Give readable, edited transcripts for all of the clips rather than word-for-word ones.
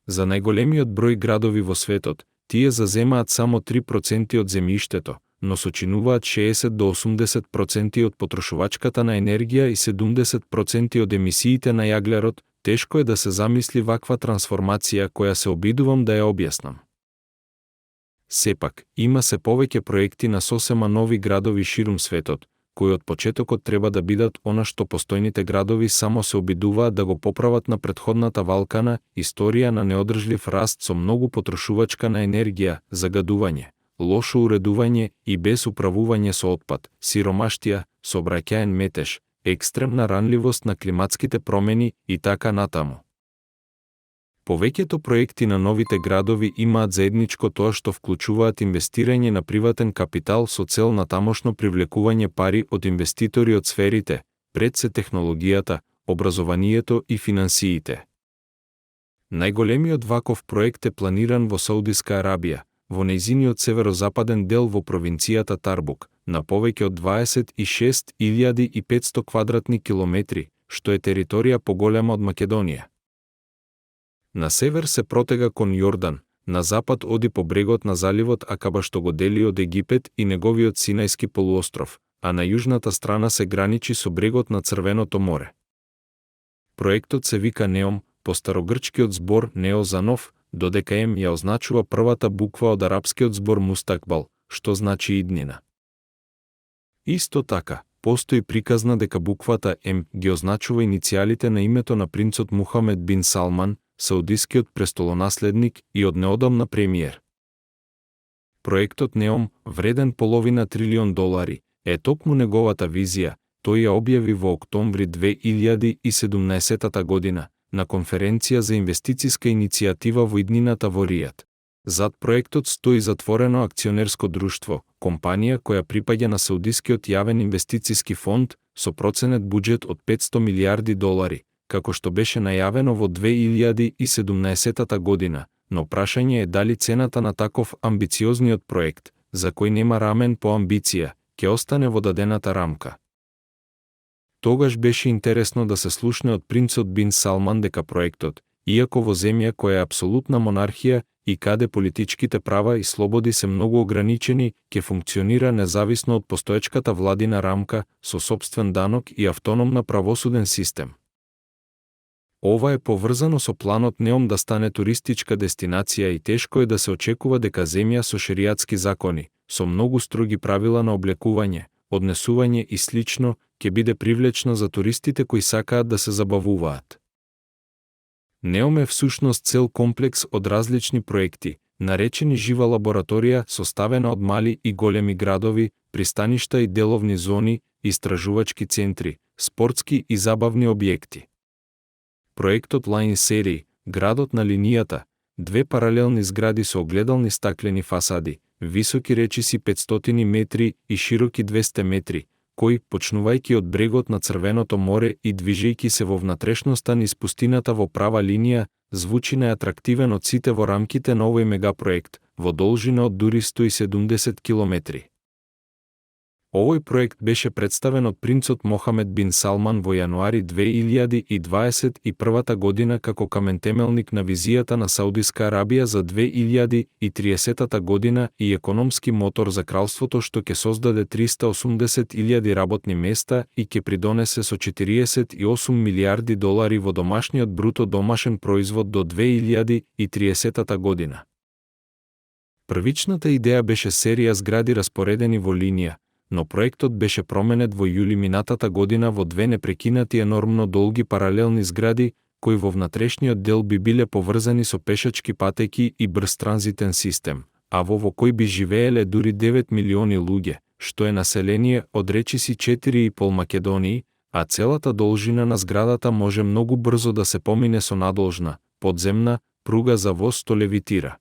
За најголемиот број градови во светот, тие заземаат само 3% од земјиштето, но сочинуваат 60 до 80% од потрошувачката на енергија и 70% од емисиите на јаглерод. Тешко е да се замисли ваква трансформација која се обидувам да ја објаснам. Сепак, има се повеќе проекти на сосема нови градови ширум светот, кои од почетокот треба да бидат она што постојните градови само се обидуваат да го поправат на претходната валкана историја на неодржлив раст со многу потрошувачка на енергија, загадување, лошо уредување и без управување со отпад, сиромаштија, сообраќаен метеж, екстремна ранливост на климатските промени и така натаму. Повеќето проекти на новите градови имаат заедничко тоа што вклучуваат инвестирање на приватен капитал со цел на тамошно привлекување пари од инвеститори од сферите, пред се технологијата, образованието и финансиите. Најголемиот ваков проект е планиран во Саудиска Арабија, во нејзиниот северозападен дел во провинцијата Тарбук, на повеќе од 26.500 квадратни километри, што е територија поголема од Македонија. На север се протега кон Јордан, на запад оди по брегот на заливот Акаба што го дели од Египет и неговиот Синајски полуостров, а на јужната страна се граничи со брегот на Црвеното море. Проектот се вика Неом, по старогрчкиот збор Нео за нов, додека Ем ја означува првата буква од арапскиот збор Мустакбал, што значи иднина. Исто така, постои приказна дека буквата М ги означува иницијалите на името на принцот Мухамед бин Салман, саудискиот престолонаследник и од неодамна премиер. Проектот Неом, вреден половина трилион долари, е токму неговата визија. Тој ја објави во октомври 2017 година на конференција за инвестициска иницијатива во иднината во Ријад. Зад проектот стои затворено акционерско друштво, компанија која припаѓа на Саудискиот јавен инвестициски фонд со проценет буџет од 500 милијарди долари, како што беше најавено во 2017 година, но прашање е дали цената на таков амбициозниот проект, за кој нема рамен по амбиција, ќе остане во дадената рамка. Тогаш беше интересно да се слушне од принцот бин Салман дека проектот, иако во земја која е апсолутна монархија и каде политичките права и слободи се многу ограничени, ќе функционира независно од постоечката владина рамка, со сопствен данок и автономна правосуден систем. Ова е поврзано со планот Неом да стане туристичка дестинација и тешко е да се очекува дека земја со шеријатски закони, со многу строги правила на облекување, однесување и слично, ќе биде привлечна за туристите кои сакаат да се забавуваат. Неом е всушност цел комплекс од различни проекти, наречени жива лабораторија составена од мали и големи градови, пристаништа и деловни зони, истражувачки центри, спортски и забавни објекти. Проектот Line City, градот на линијата, две паралелни згради со огледални стаклени фасади, високи речиси 500 метри и широки 200 метри, кои, почнувајќи од брегот на Црвеното море и движејќи се во внатрешноста низ пустината во права линија, звучи неатрактивен од сите во рамките на овој мегапроект, во должина од дури 170 километри. Овој проект беше представен од принцот Мохамед бин Салман во јануари 2021 година како каментемелник на визијата на Саудиска Арабија за 2030 година и економски мотор за кралството што ќе создаде 380.000 работни места и ќе придонесе со 48 милијарди долари во домашниот бруто домашен производ до 2030 година. Првичната идеја беше серија згради распоредени во линија, но проектот беше променет во јули минатата година во две непрекинати енормно долги паралелни згради, кои во внатрешниот дел би биле поврзани со пешачки патеки и брз транзитен систем, а во кој би живееле дури 9 милиони луѓе, што е население од речиси 4,5 Македонии, а целата должина на зградата може многу брзо да се помине со надолжна, подземна, пруга за воз што левитира.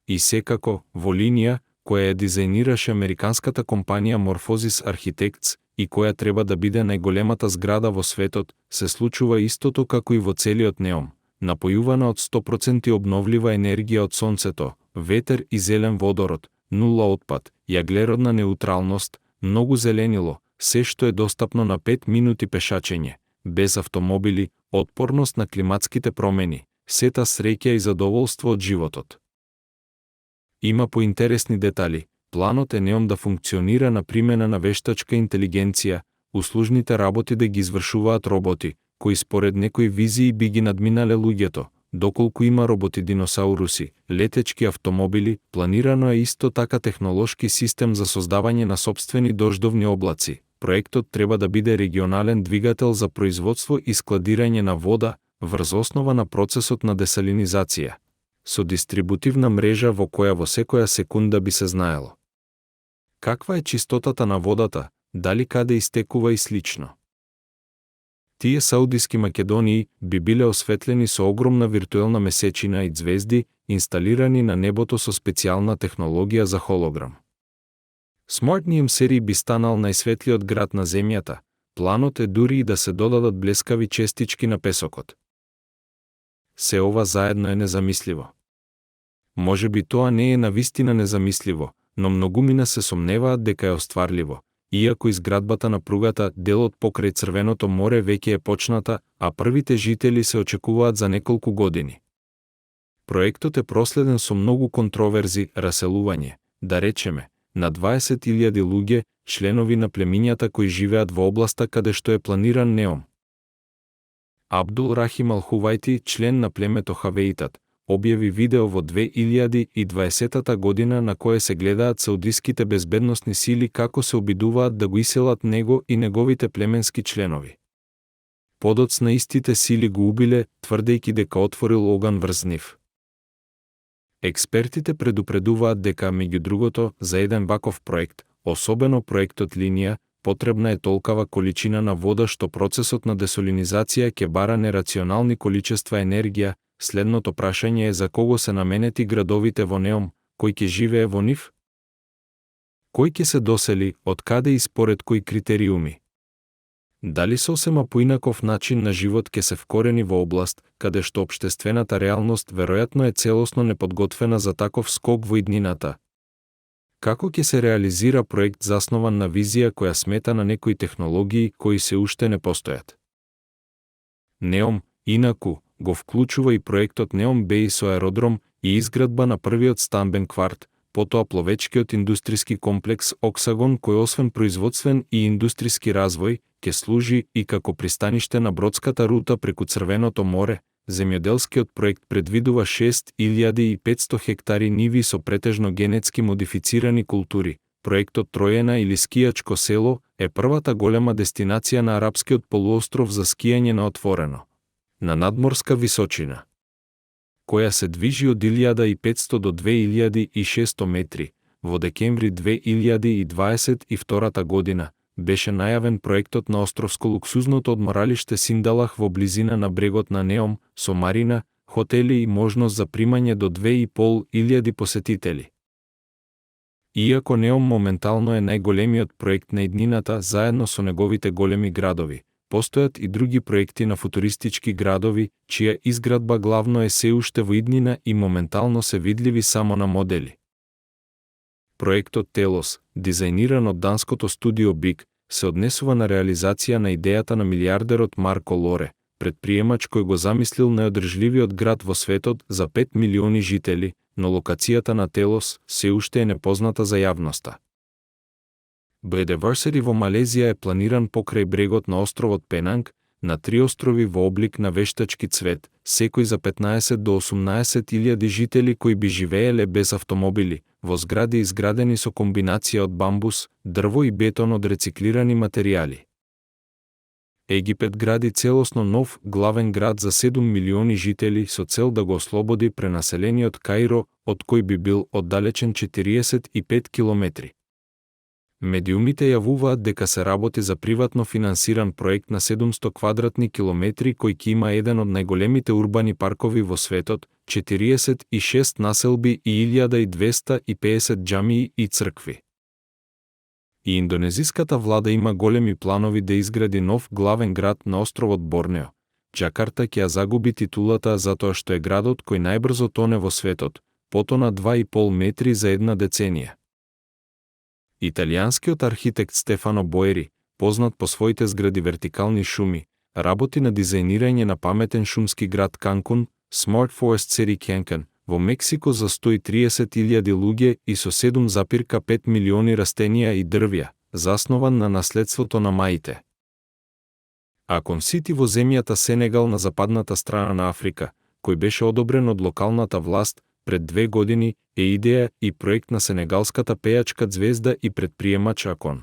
И секако, во линија, која ја дизајнираше американската компанија Morphosis Architects и која треба да биде најголемата зграда во светот, се случува истото како и во целиот Неом, напојувана од 100% обновлива енергија од сонцето, ветер и зелен водород, нула отпад, јаглеродна неутралност, многу зеленило, се што е достапно на 5 минути пешачење, без автомобили, отпорност на климатските промени, сета среќа и задоволство од животот. Има поинтересни детали. Планот е Неом да функционира на примена на вештачка интелигенција, услужните работи да ги извршуваат роботи, кои според некои визии би ги надминале луѓето. Доколку има роботи-диносауруси, летечки автомобили, планирано е исто така технолошки систем за создавање на сопствени дождовни облаци. Проектот треба да биде регионален двигател за производство и складирање на вода, врз основа на процесот на десалинизација, со дистрибутивна мрежа во која во секоја секунда би се знаело каква е чистотата на водата, дали каде истекува и слично. Тие саудиски Македонии би биле осветлени со огромна виртуелна месечина и ѕвезди, инсталирани на небото со специјална технологија за холограм. Smart Neom City би станал најсветлиот град на земјата. Планот е дури и да се додадат блескави честички на песокот. Се ова заедно е незамисливо. Може би тоа не е навистина незамисливо, но многумина се сомневаат дека е остварливо, иако изградбата на пругата, делот покрај Црвеното море веќе е почната, а првите жители се очекуваат за неколку години. Проектот е проследен со многу контроверзи, раселување, да речеме, на 20.000 луѓе, членови на племињата кои живеат во областа каде што е планиран Неом. Абдул Рахим Ал-Хувајти, член на племето Хавеитат, објави видео во 2020 година на кое се гледаат саудиските безбедносни сили како се обидуваат да го иселат него и неговите племенски членови. Подоцна истите сили го убиле, тврдејќи дека отворил оган врз нив. Експертите предупредуваат дека, меѓу другото, за еден ваков проект, особено проектот Линија, потребна е толкава количина на вода што процесот на десалинизација ќе бара нерационални количества енергија. Следното прашање е за кого се наменети градовите во Неом, кој ќе живее во нив? Кој ќе се досели, од каде и според кои критериуми? Дали сосема поинаков начин на живот ќе се вкорени во област, каде што општествената реалност веројатно е целосно неподготвена за таков скок во иднината? Како ќе се реализира проект заснован на визија која смета на некои технологии кои се уште не постојат? Неом, инаку, го вклучува и проектот Неом Беј со аеродром и изградба на првиот стамбен кварт, потоа пловечкиот индустријски комплекс Оксагон кој освен производствен и индустријски развој, ќе служи и како пристаниште на бродската рута преку Црвеното море. Земјоделскиот проект предвидува 6500 хектари ниви со претежно генетски модифицирани култури. Проектот Тројена или скијачко село е првата голема дестинација на арапскиот полуостров за скијање на отворено, на надморска височина, која се движи од 1500 до 2600 метри. Во декември 2022 година беше најавен проектот на островско луксузното одморалиште Синдалах во близина на брегот на Неом, со марина, хотели и можност за примање до 2500 посетители. Иако Неом моментално е најголемиот проект на иднината заедно со неговите големи градови, постојат и други проекти на футуристички градови, чија изградба главно е се уште во иднина и моментално се видливи само на модели. Проектот Телос, дизајниран од данското студио Биг, се однесува на реализација на идејата на милијардерот Марко Лоре, предприемач кој го замислил најодржливиот град во светот за 5 милиони жители, но локацијата на Телос се уште е непозната за јавноста. Biodiversity во Малезија е планиран покрај брегот на островот Пенанг, на 3 острови во облик на вештачки цвет, секој за 15 до 18.000 жители кои би живееле без автомобили, во згради изградени со комбинација од бамбус, дрво и бетон од рециклирани материјали. Египет гради целосно нов главен град за 7 милиони жители со цел да го ослободи пренаселениот Каиро, од кој би бил оддалечен 45 километри. Медиумите јавуваат дека се работи за приватно финансиран проект на 700 квадратни километри кој ќе има еден од најголемите урбани паркови во светот, 46 населби и 1250 џамии и цркви. И индонезиската влада има големи планови да изгради нов главен град на островот Борнео. Џакарта ќе ја загуби титулата затоа што е градот кој најбрзо тоне во светот, потона 2,5 метри за една деценија. Италијанскиот архитект Стефано Боери, познат по своите згради вертикални шуми, работи на дизајнирање на паметен шумски град Канкун, Smart Forest City Cancun, во Мексико за 130.000 луѓе и со 7,5 милиони растенија и дрвја, заснован на наследството на маите. Акон Сити во земјата Сенегал на западната страна на Африка, кој беше одобрен од локалната власт пред 2 години, е идеја и проект на сенегалската пејачка звезда и предприемач Акон.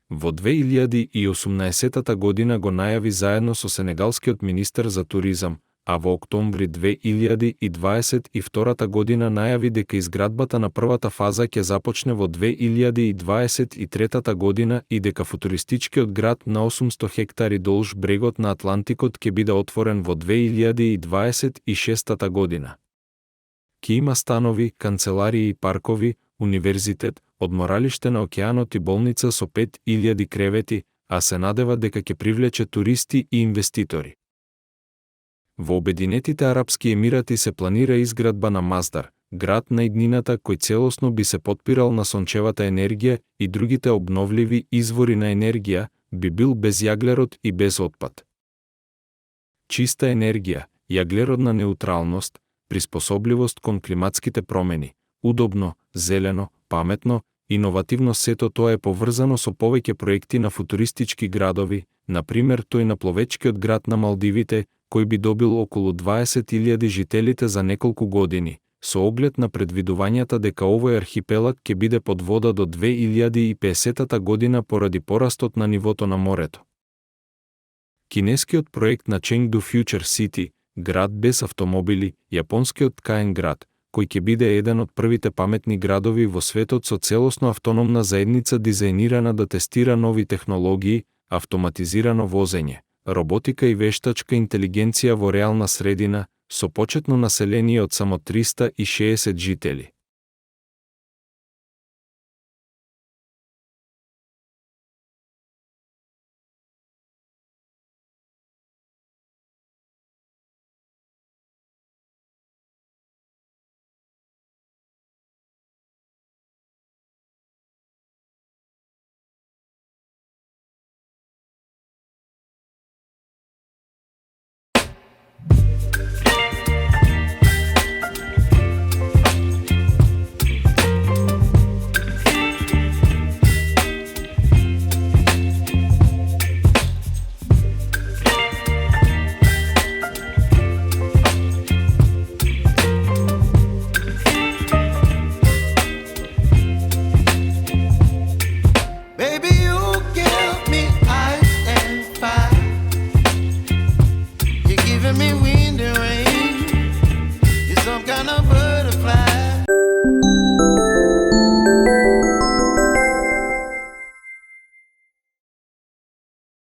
Во 2018 година го најави заедно со сенегалскиот министер за туризам, а во октомври 2022 година најави дека изградбата на првата фаза ќе започне во 2023 година и дека футуристичкиот град на 800 хектари долж брегот на Атлантикот ќе биде отворен во 2026 година. Ки има станови, канцеларии и паркови, универзитет, одморалиште на океанот и болница со 5000 кревети, а се надева дека ќе привлече туристи и инвеститори. Во Обединетите арапски емирати се планира изградба на Маздар, град на иднината кој целосно би се потпирал на сончевата енергија и другите обновливи извори на енергија, би бил без јаглерод и без отпад. Чиста енергија, јаглеродна неутралност, приспособливост кон климатските промени, удобно, зелено, паметно, иновативно, сето тоа е поврзано со повеќе проекти на футуристички градови, например тој на пловечкиот град на Малдивите, кој би добил околу 20.000 жителите за неколку години, со оглед на предвидувањата дека овој архипелаг ќе биде под вода до 2050 година поради порастот на нивото на морето. Кинескиот проект на Ченгду Future City, град без автомобили, јапонскиот Каен град, кој ќе биде еден од првите паметни градови во светот со целосно автономна заедница дизајнирана да тестира нови технологии, автоматизирано возење, роботика и вештачка интелигенција во реална средина, со почетно население од само 360 жители. Me wind and rain, you're some kind of bird.